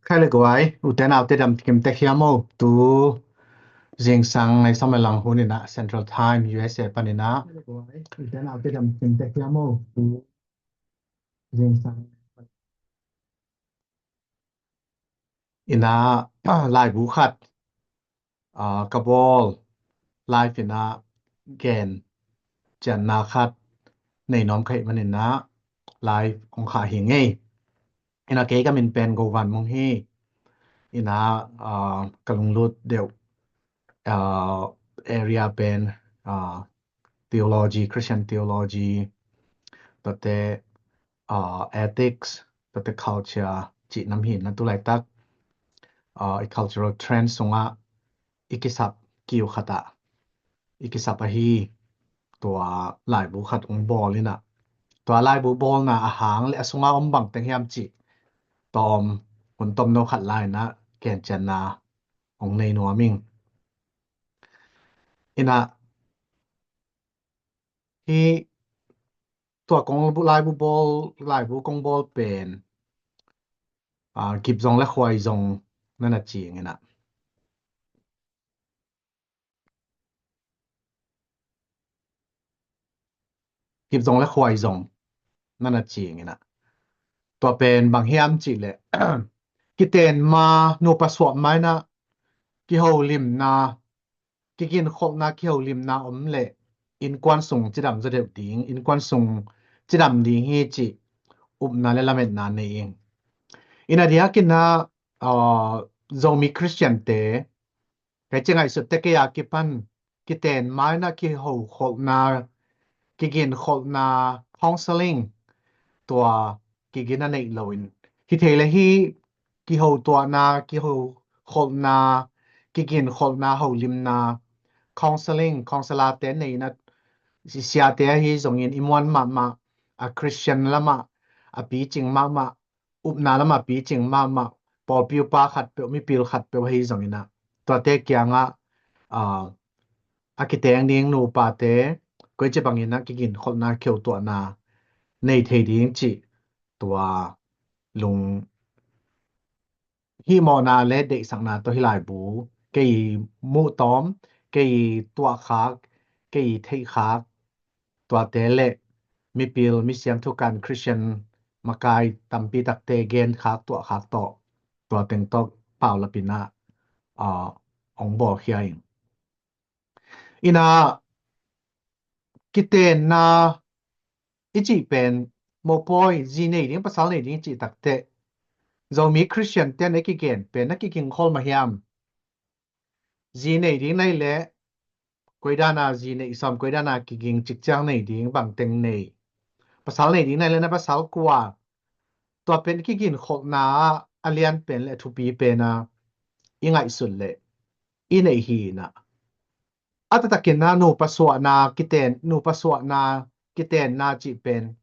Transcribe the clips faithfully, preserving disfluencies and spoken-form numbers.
Khai le guai, ute naute dam kim tek hiam o, tu zingsang nai sawm le lang hun in ah Central Time, U S A panin ah. In ah, laibu khat, ah, ka bawl live in ah gen cianna khat nei nuam ka hih manin ah live hong khah hi ing ei. In ah kei ka min pen Go Van Mung hi. In ah, ah, ka lunglut deuh, ah, area pen, ah, theology, Christian theology, tuate, ah, ethics, tuate culture cih nam hi in ah tu laitak, ah, i cultural trend sungah i kisap kiu khat ah i kisap ahi, tua laibu khat hong bawl in ah, tua laibu bawlna a hang le a sunga om bang teng hiam cih tawm, hun tomno khat lai in ah gen cianna hong nei nuam ing. In ah, hi tua kong bu-, laibu bawl, laibu kong bawl pen, ah, Gip Zong le Khuai Zong na na ci ing in ah. Gip Zong le Khuai Zong na na ci ing in ah. Tua pen bang hiam cih leh, kiten ma, nupa suah ma in ah kiholimna, kiginkholhna, kiholimna om leh innkuan sung cidam zaw deuh ding, innkuan sung cidam ding hi cih upna le lametna nei ing. In ah diakin ah, ah, Zomi Christian te, kei ci ngaihsut te kei a kipan kiten ma in ah kiho kholhna, kigin kholhna, counseling, tua kigin a neih loin, hi thei le hi kiho tuahna, kiho kholhna, kigin kholhna, holimna, counseling, counselor te nei in ah, siate ahi zongin i muan mahmah, a Christian lamah a picing mahmah, upna lamah picing mahmah, pawlpi upa khat peuh, mipil khat peuh ahi zongin ah, tuate kiangah, ah, a kiteng ding nupate koici bangin ah kiginkholhna, kihotuahna nei thei ding cih tua lung himawhna le deihsakna tawh hi laibu, kei muhtawm, kei tuahkhak, kei theihkhak, tuate le mipil, misiam thukan, Christian makai tampi takte genkhak, tuahkhak tawh, tua teng tawh paulap in ah, ah, hong bawlkhia ing. In ah, kitenna i cih pen, mopawi, zi nei ding, pasal nei ding i cih takteh, Zomi Christian ten a kigen pen, a kigingkhol mah hiam? Zi nei ding nai leh, koidana zi nei sawm, koidana kiging, cikciang nei ding, bangteng nei, pasal nei ding nai leh na pasal kua, tua pen kiginkholhna a lian pen le a thupi pen a i ngaihsut leh i neih hi in ah. A taktakin ah nupa suahna kiten, nupa suahna kitenna cih pen,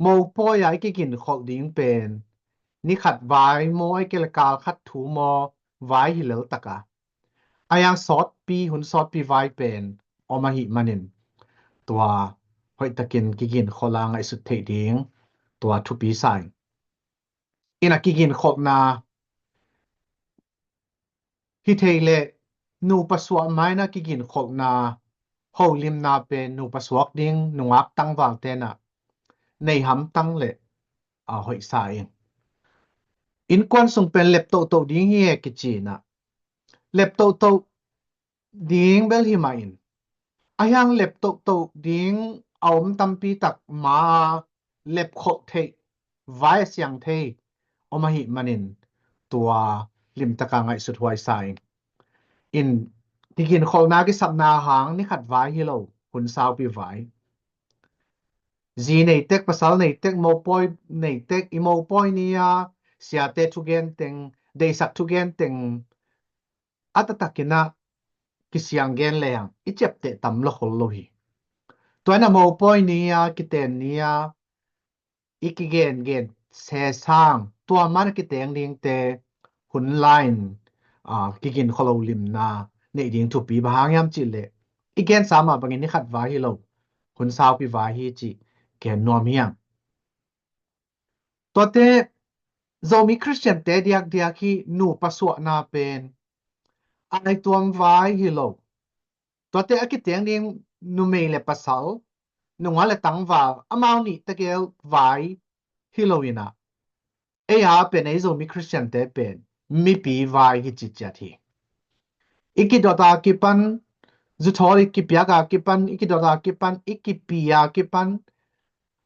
mopawi a i kiginkholh ding pen, ni khat vai maw, ahih kei leh kal khat thu maw, vai hi lel tak a, a yang sawtpi, hun sawtpi vai pen om ahih manin, tua hoihtakin kiginkholh a ngaihsut theih ding, tua thupi sa ing. In ah kiginkholhna, hi thei leh nupa suah ma in ah kiginkholhna, holimna pen nupa suak ding nungak tangval ten ah nei hamtang leh a hoih sa ing. Innkuan sung pen lep tohtoh ding hi e kici in ah, lep tohtoh ding bel hi mah in, a hiang lep tohtoh ding a om tampi tak ma, lep kholh theih, vai a siang thei om ahih manin, tua limtaka ngaihsut huai sa ing. In, kiginkholhna kisapna hang ni khat vai hi lo, hun saupi vai. Zi nei tek, pasal nei tek, mopawi nei tek, i mopawi ni-a siate thugen teng, deihsak thugen teng, a taktakin ah kisiang gen leng i ciapteh tam lo khol lo hi. Tua in ah mopawi ni-a, kiten ni-a i kigengen se sang, tua man a kiteng dingte hun lai-in, ah, kiginkholh holimna neih ding thupi, bang hang hiam cih leh i gensa mah bangin ni khat vai hi lo, hun saupi vai hi cih gen nuam hi hang. Tuate Zomi Khristiante diakdiak hi nupa suahna pen aituam vai hi lo. Tuate a kiteng ding numei le pasal, nungak le tangval, amau nih tegel vai hi lo inah, ei a pen ei Zomi Khristiante pen mipi vai hi ciciat hi. I kidot a kipan, zuthawl i kipiak a kipan, i kidot a kipan, i kipi a kipan,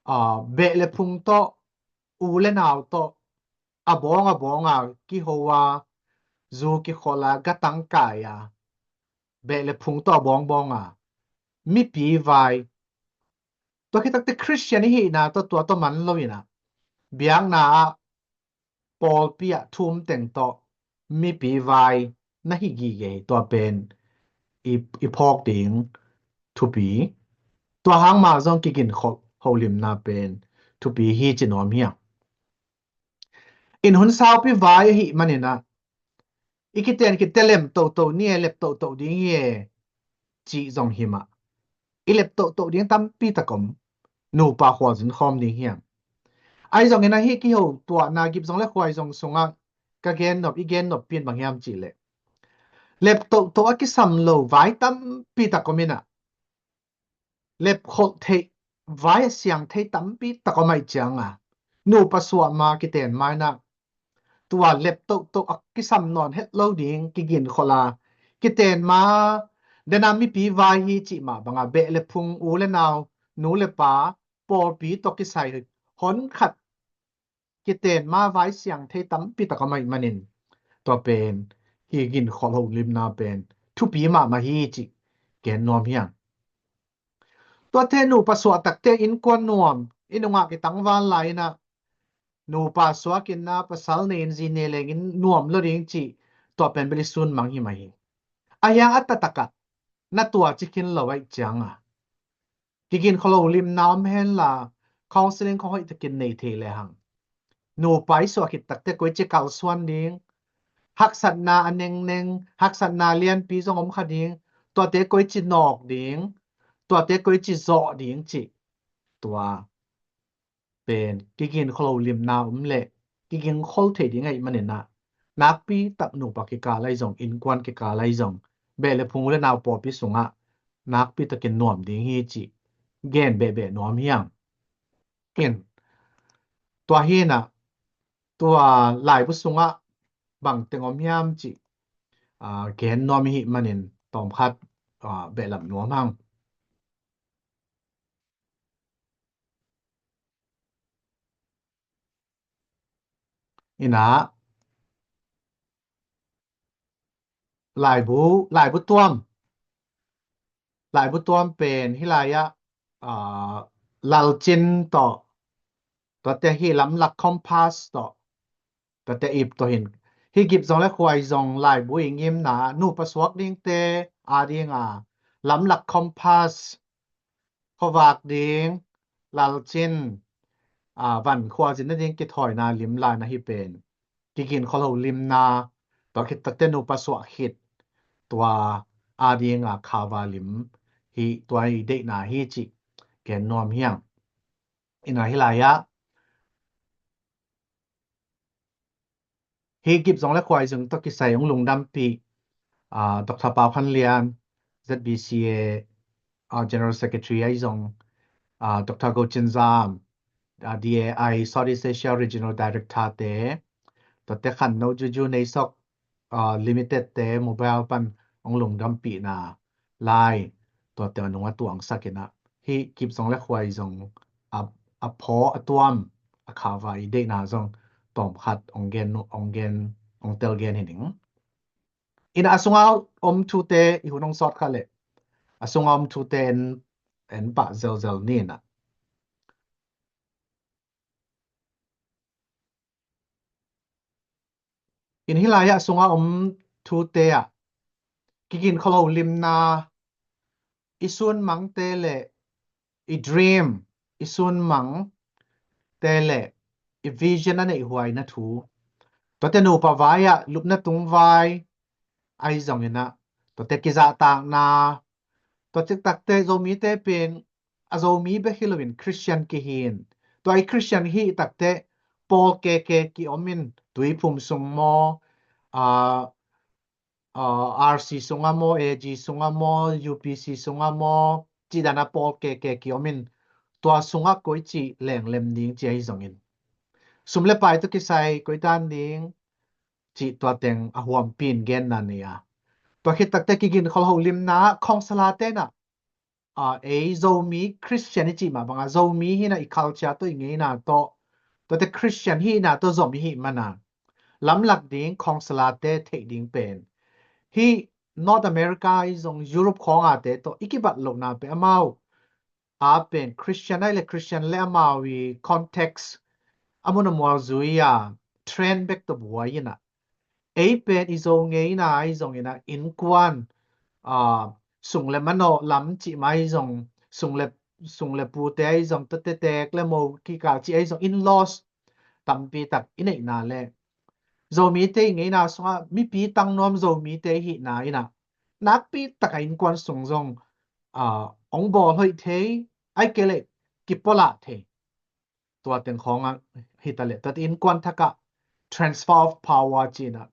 aa, beh le phung tawh, u le nau tawh, a bawng a bawng a kiho a, zu kikhol a, gatang kai a, beh le phung tawh a bawngbawng a, mipi vai. Tua khit takte Khristian i hihna tawh tua tawh man lo inah, biakna ah, pawlpi ah thum teng tawh mipi vai na hi gige hi. Tua pen i, i phawk ding thupi. Tua hang mah zong kiginkholh holimna pen thupi hi ci nuam hi hang. In hun saupi vai ahih maninah, i kiten khit teh lem toto ni e, lep toto ding hi e, cih zong hi mah. I lep toto ding tampi tak om, nupa khualzin khawm ding hi hang. Ahi zongin ahi kiho tuahna Gipzong le Khuaizong sungah ka gennop, i gennop pian bang hiam cihleh, lep toto a kisam lo vai tampi tak om inah, lepkholh theih, vai a siang thei tampi tak om ahih cianga, nupa suah ma kiten ma inah, tua lep tohtoh a kisam nawn het lo ding kiginkholh a, kiten ma, dena mipi vai hi cih mah banga, beh le phung, u le nau, nu le pa, pawlpi tawh kisai honkhat kiten ma vai siang thei tampi tak om ahih manin, tua pen kiginkholh holimna pen thupi mahmah hi cih gen nuam hi hang. Tuate nupa suah takte innkuan nuam, i nungak i tangval lai inah, nupa suak inah, pasal nei in, zi nei lengin nuam lo ding cih, tua pen bel i sun mang hi mah hi. A hiang a taktak ah na tua ci khin lo ahih cianga, kiginkholh holimna om henla, counseling khong hoih takin nei thei lehang, nupa i suah khit takte koici kalsuan ding, haksatna a nengneng, haksatna lianpi zong om kha ding, tuate koici nawk ding, tuate koici zawh ding cih, tua pen kiginkholh holimna om leh kiginkholh thei ding ahih maninah, nakpi tak nupa kikal ahi zong, innkuan kikal ahi zong, beh le phung, u le nau, pawlpi sungah nakpi takin nuam ding hi cih gen behbeh nuam hi hang. In, tua hi inah, tua laibu sungah bang teng om hiam cih, aa, gen nuam i hih manin tawmkhat, aa, behlap nuam hang. Inah, laibu, laibu tuam, laibu tuam pen hih lai-ah, aa, Lalcin tawh, tuate hih Lamlak Compass tawh, tuate ip tawh hin, hih Gipzong le Khuaizong laibu i ngimna, nupa suak dingte a dinga Lamlak Compass, khuavak ding, Lalcin, aa, van khualzin nading kithawina lim lai na hi pen, kiginkholh holimna, tua khit takte nupa suah khit, tua a dinga khava lim hi, tua i deihna hi cih gen nuam hi hang. Inah, hih lai-ah hih Gipzong le Khuaizong tawh kisai hong lungdampih, aa, Doctor Pau Khan Lian, Z B C A, aa, General Secretary ahi zong, aa, Doctor Go Cin Zam, aa, D A I Southeast Asia Regional Director te, tuate Khanno Juju Nei Sok, aa, Limited te mobile pan hong lungdampihna lai, tuate a nung a tuangsak inah, hih Gipzong le Khuaizong a, a phaw a tuam, a khava i deihna zong tawmkhat hong gen, hong gen, hong tel gen hi ning. Inah, a sunga om thute, i hun hong sawt kha leh, a sunga om thute en, en pah zelzel ni inah. In, hih lai-ah a sunga om thute ah, kiginkholh holimna, i sunmangte le i dream, i sunmangte le i vision a neihhuaina thu, tuate nupa vai-ah lupna tung vai ahi zong inah, tuate kizahtakna, tua cik takte Zomite pen a Zomi bek hi loin Khristian kihi in, tua i Khristian hih takte pawl keke kiom in, Tuiphum sung maw, ah, ah, R C sungah maw, A G sungah maw, U P C sungah maw, cih dan a pawl keke kiom in, tua sungah koici lenglem ding ci ahi zongin, sum le pai tawh kisai koi dan ding cih tua teng a huampi in genna nei a. Tua khit takte kiginkhol holimna ah khawngsalate in ah, ah, ei Zomi Christian i cih mah bangah Zomi hi in ah i culture tawh i ngeina tawh, tuate Christian hihna tawh zom i hih man a, lamlak ding khawngsalate theih ding pen hih North America ahi zong Europe khawng ate tawh i kibat lohna pen amau a pen Christian ahih leh Christian le amau i context a mun a mual zui a trend bek tawh buai in ah, ei pen i Zo ngeina ahi zongin ah innkuan, ah, sung le manawh lam cih mah ahi zong, sung le, sung le pute ahi zong, tuate tek le mo kikal cih ahi zong, in-laws tampi tak i neihna le Zomite i ngeina sungah mipi tang nuam Zomite i hihna in ah nakpi tak a innkuan sung zong, ah, hong bawl hoih thei, ahih kei leh kipualah thei. Tua teng khawng ah hi ta leh, tuate innkuan thak ah transfer of power ci in ah,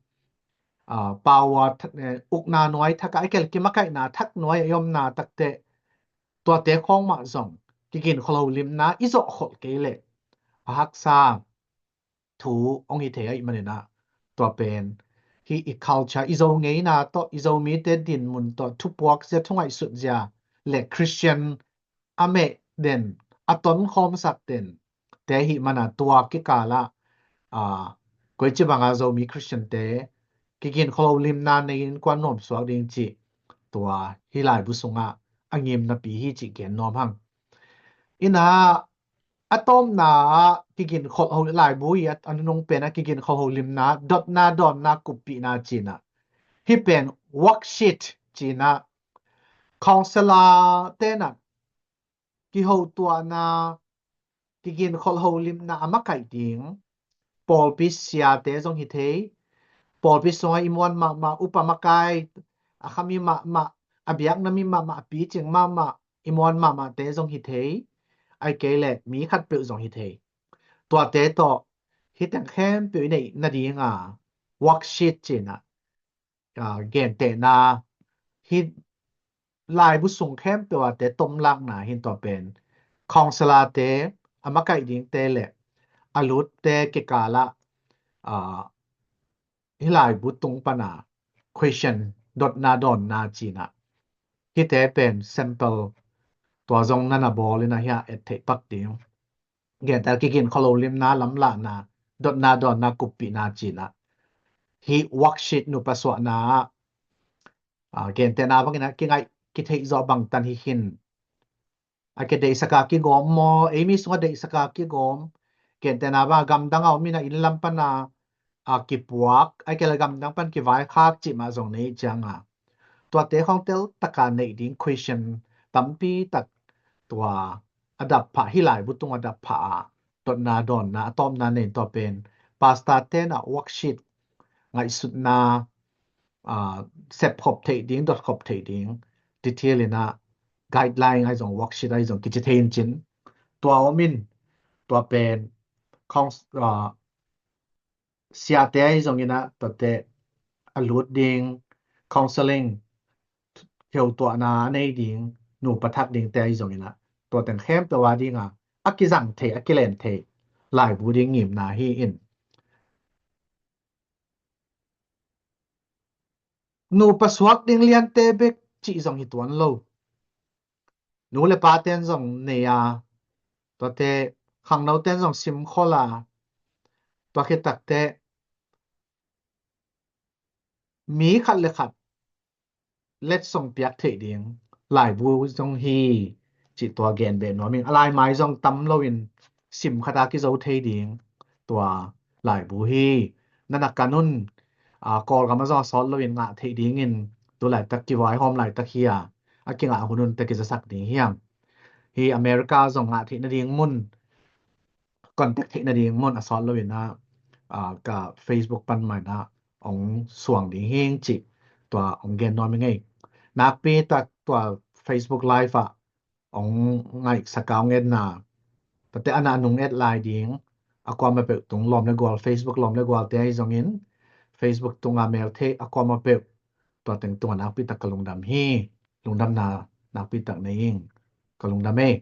ah, power thak, eh, ukna nuai thak ah, ahih kei leh kimakaihna thak nuai a i omna takte, tuate khawng mah zong kiginkhol holimna i zawhkholh kei leh a haksa thu hong hi thei ahih manin ah, tua pen hih i culture, i Zo ngeina tawh, i Zomite dinmun tawh, thupuak zia, thungaihsut zia le Christian a meh den, a tonkhawmsak den te ahih man a, tua kikal ah, ah, koici bang a Zomi Christian te kiginkhol holimna nei in kuan nuam suak ding cih tua hih laibu sungah a ngimnapi hi cih gen nuam hang. In ah, a tawpna ah kiginkhol ho, laibu i a, a nunung pen a kiginkhol holimna, dotna dawnna kuppihna ci in ah, hih pen worksheet ci in ah, counselor te in ah kihotuahna, kiginkhol holimna a makaih ding pawlpi siate zong hi thei, pawlpi sungah i muan mahmah, upa makai, a khami mahmah, a biakna mi mahmah, a picing mahmah, i muan mahmahte zong hi thei, ahih kei leh mi khatpeuh zong hi thei. Tuate tawh hih teng khempeuh i neih nading a worksheet ci in ah, ah, gentehna, hih laibu sung khempeuh a te tomlakna hi in, tua pen counselor te, a makaih dingte le a lutte kikal ah, ah, hih laibu tung pan a question, dotna dawnna ci in ah, hihte pen sample tua zong na na bawl in ah hih ah et theih pak ding. Gentehna kiginkhol holimna, lamlahna, dotna dawnna kuppihna ci in ah, hih worksheet nupa suahna ah, ah, gentehna bangin ah kingaih kitheih zawh bangtan hi khin. A kideihsak a kigawm maw, ei mi sungah deihsak a kigawm, gentehna bang a gamdang a om in ah inn lam pan a, a kipuak, ahih kei leh gamdang pan kivaikhak cih mah zong nei ciang a, tuate khawng teltak a neih ding question tampi tak tua a dap phah, hih laibu tung a dap phah a, dotna dawnna a tawpna nei in, tua pen pastor te in ah worksheet, ngaihsutna, ah, sepkhop theih ding, dotkhop theih ding, detail in ah guideline ahi zong, worksheet ahi zong kici thei in cin, tua om in, tua pen couns-, ah, siate ahi zongin ah tuate a lut ding, counseling, hotuahna a nei ding nupa thak dingte ahi zongin ah, tua teng khempeuh a ding a, a kizang thei, a kilen thei laibu ding ngimna hi in. Nupa suak ding liante bek cih zong hi tuan lo. Nu le pa ten zong nei a, tuate khangno ten zong simkhol a, tua khit takte mi khat le khat letsong piak theih ding laibu zong hi, cih tua gen beh nuam ing. A laimai zong tam loin sim khat a kizo thei ding tua laibu hi. Na na kan un, a, Kawlgam ah zong a sawt loin ngah theih dingin tu laitak kivaihawm laitak hi a, a kingah hun un teh kizasak ding hiam? Hi America zong ngah theih nading mun, contact theih nading mun a sawt loin ah, a, ka Facebook pan mah in ah hong suang ding hi ing cih tua hong gen nuam ing ei. Nakpi tak tua Facebook Live ah hong ngaihsak a hong etna, tate a na nung et lai ding, a kuamah peuh tung lawm le gual, Facebook lawm le gualte ahi zongin Facebook tunga mel thei a kuamah peuh tua teng tunga nakpi tak ka lungdam hi. Lungdamna nakpi tak nei ing. Ka lungdam ei.